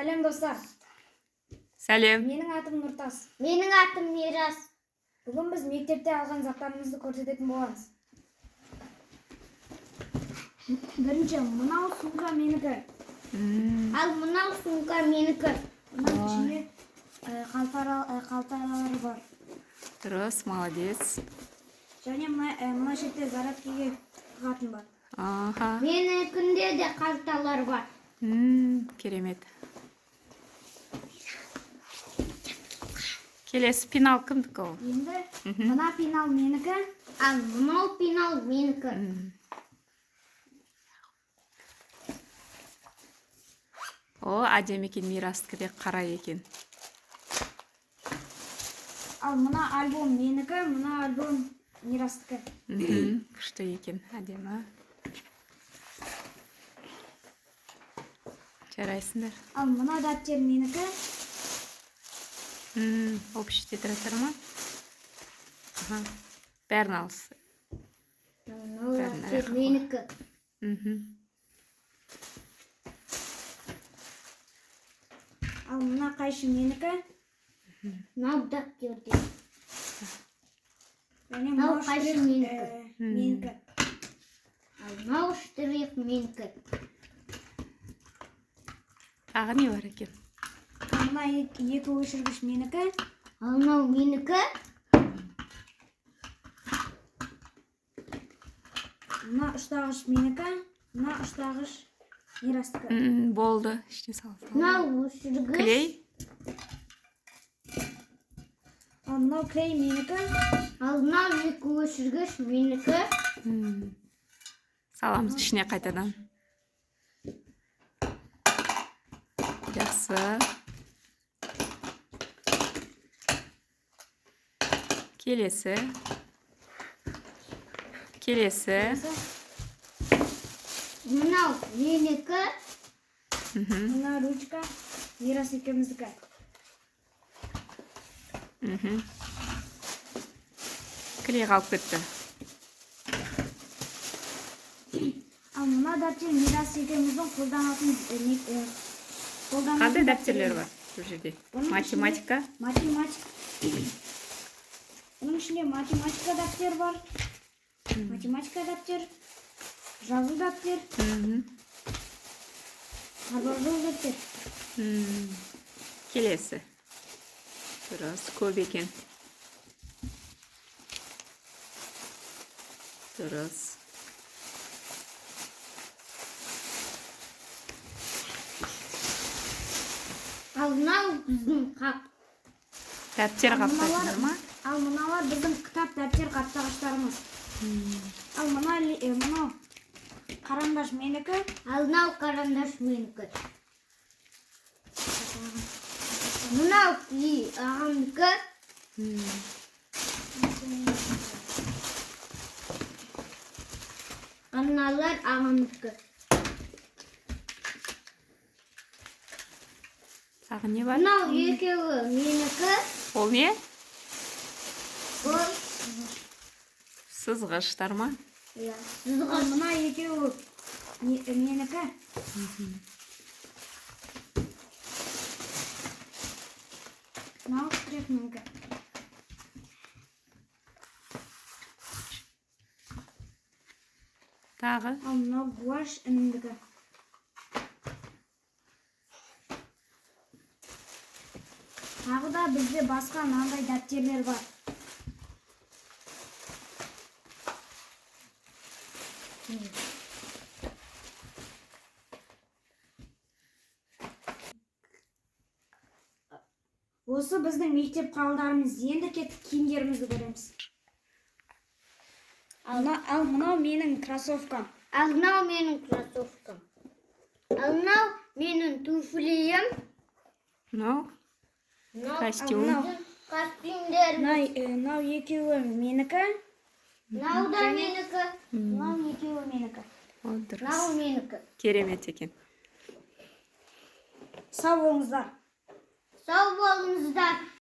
Сәлем, достар. Сәлем. Менің атым Нұртас. Менің атым Мирас. Бүгін біз мектепте алған заттарымызды көрсететін боламыз. Бірінші, мынау сумка менікі. Ал мынау сумка менікі. Мынаның ішінде қалталары бар. Дұрыс, молодец. Және мына шетте зарядкеге тығатын бар. Аха. Менікінде де қалталар бар. Керемет. Келесі пенал кімдікі ол? Енді мына пенал менікі. Ал мынау пенал менікі. О, әдемі екен, Мирастікі де қара екен. Ал мына альбом менікі, мына альбом Мирастікі. Күшті екен, әдемі. Жарайсыңдар. Ал мына дәптер менікі. Общий тетрадьтар ма? Аха. Бәрін алыс. Мынау Бәрін дәптер аяққа қой. менікі. Ал мына қайшы менікі. Мынау дәптер де. Және Мынау мынау қайшы штрих, менікі. Менікі. Ал мынау штрих менікі. Тағы не бар екен? Ал мына екі өшіргіш менікі. Ал мынау менікі. Мына ұштағыш менікі, мына ұштағыш Мирастікі. Болды. Ішіне сал. Сал. Мынау өшіргіш. Клей. Ал мынау клей менікі. Ал мынау екі өшіргіш менікі. Саламыз ішіне қайтадан. Жақсы. Келесі. Келесі. Мынау менікі. Мына ручка Мирас екеуміздікі. Клей қалып кетті. Ал мына дәптер Мирас екеуміздің қолданатын қолданатын Қандай дәптерлер бар бұл жерде? Бұның Математика. Математика. Бұның ішінде математика дәптер бар. Математика дәптер, жазу дәптер, арбажол дәптер. Келесі. Дұрыс, көп екен. Дұрыс. Ал мынау біздің қап. Дәптер қаптайтындар ма? Ал мыналар біздің кітап, дәптер қаптағыштарымыз. Ал мынау қарандаш менікі. Ал мынау карандаш менікі. Мынау клей ағамдікі. Аналар ағамдікі. Тағы не бар? Мынау екеуі менікі. Ол не? Бұл Сызғыштар ма? иә, Ал мына екеуі менікі. Мынау штрих менікі. Тағы? Ал мынау гуашь інімдікі. Тағы да бізде басқа мынандай дәптерлер бар. Осы біздің мектеп құралдарымыз. Енді кеттік, киімдерімізді көреміз. Ал мынау менің кроссовкам. Ал мынау менің кроссовкам. Ал мынау менің туфлиім. Мынау Мынау костюм. Мынау біздің костюмдерім. мынау екеуі менікі. Мынау да менікі. Мынау екеуі менікі. О, дұрыс. Мынау менікі. Керемет екен. Сау болыңыздар. Сау болыңыздар.